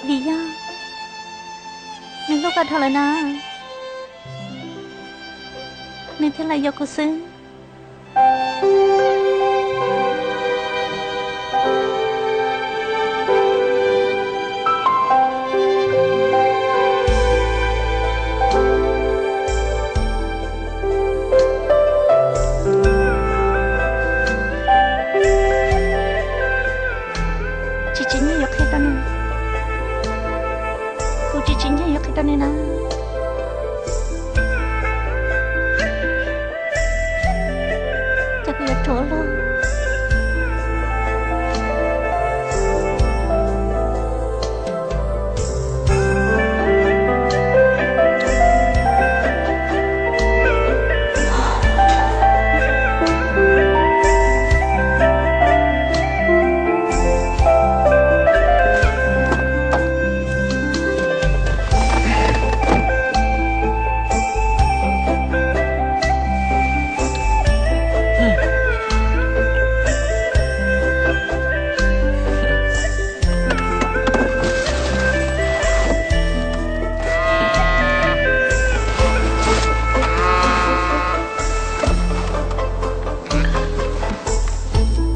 Vim yog nws hlub koj dhau lawm na, nws thiaj li yuav kuv xwb. Tsis tsim nyog yuav qhia rau nws. Kuv tsis tsim nyog yuav qhia rau nws na. Ces kuv yuav rhuav luag.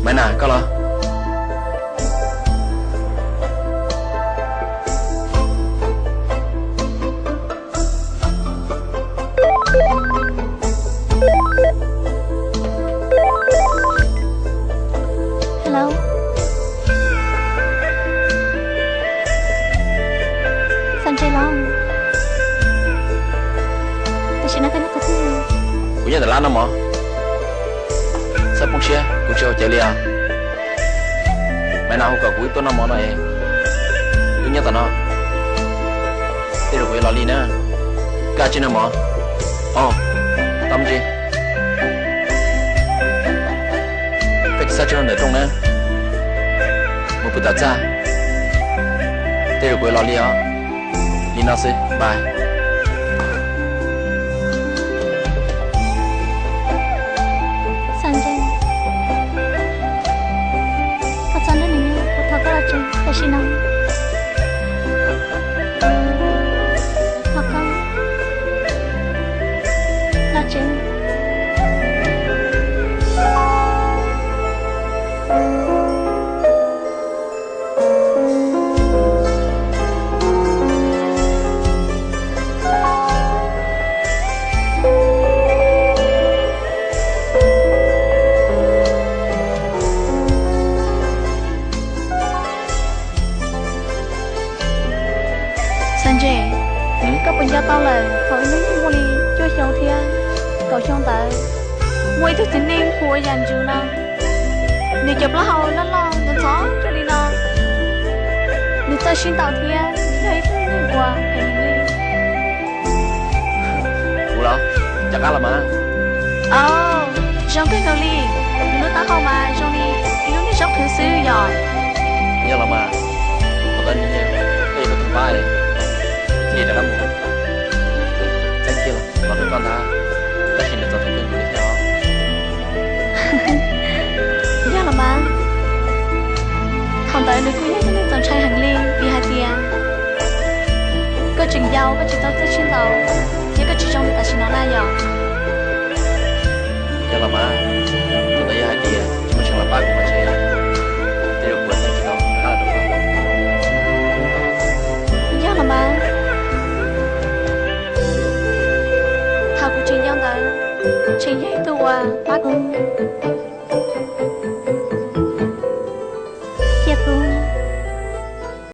Maiv Nas, koj los? Hello. Xav ntse los? Tam sim no koj nyob qhov twg? Kuv nyob ntawm lab noj mov. Txhob poob siab, kuv tsis haus cawv li os. Maiv Nas hu kom kuv wb tuaj noj mov no es wb nyob tom no. Tej zaum kuv yuav los li na. Koj tsis noj mov? Os, tau me ntsis. Peb kis xab tsuag ntawm rooj na. Mus pw tom txaj. Tej zaum kuv yuav los li os. Li no xwb, bye. Xav ntse, koj txhob nrog nws nyob, kuv thov koj los tsev tam sim no. Thov koj los tsev. Xav ntse, koj puas nco tau lawm thaum wb hnub nyoog muaj li cuaj xyoo thiab kaum xyoo ntawd, muaj ib tug txiv neej hu ua Yaj Ntsuj no, nws cov plaub hau loj loj ntxhov ntxhov li no, nws txawj sib ntaus thiab nws yog ib tug neeg uas heev li. Kuv los, rov qab los mas. Aub, zoo kawg nkaus li. Nws lub taub hau mas zoo li ib lub niag zaub qhwv xwb yom. Yog los mas, thaum ntawd nws yeej hlub kuv tag pab li. Thiaj li rov qab mus. Txeeb kiag los rau koj ntag, tab sis nws txom nyem kawg nkaus li thiab os. Yog los mas, thaum ntawd nws kuj yog ib tug neeg txaus ntshai heev li vim hais tias koj tseem yau, koj tsis tau txawj sib ntaus, thiab koj tsis zoo li tam sim no na yom. Yog los mas, thaum ntawd yog hais tias tsis muaj tseem los pab kuv mas ntshe tej zaum kuv tsis tau rov qab los rau koj. Yog los mas, thaum kuv tseem yau ntawd, tseem yog ib tug uas pab kuv.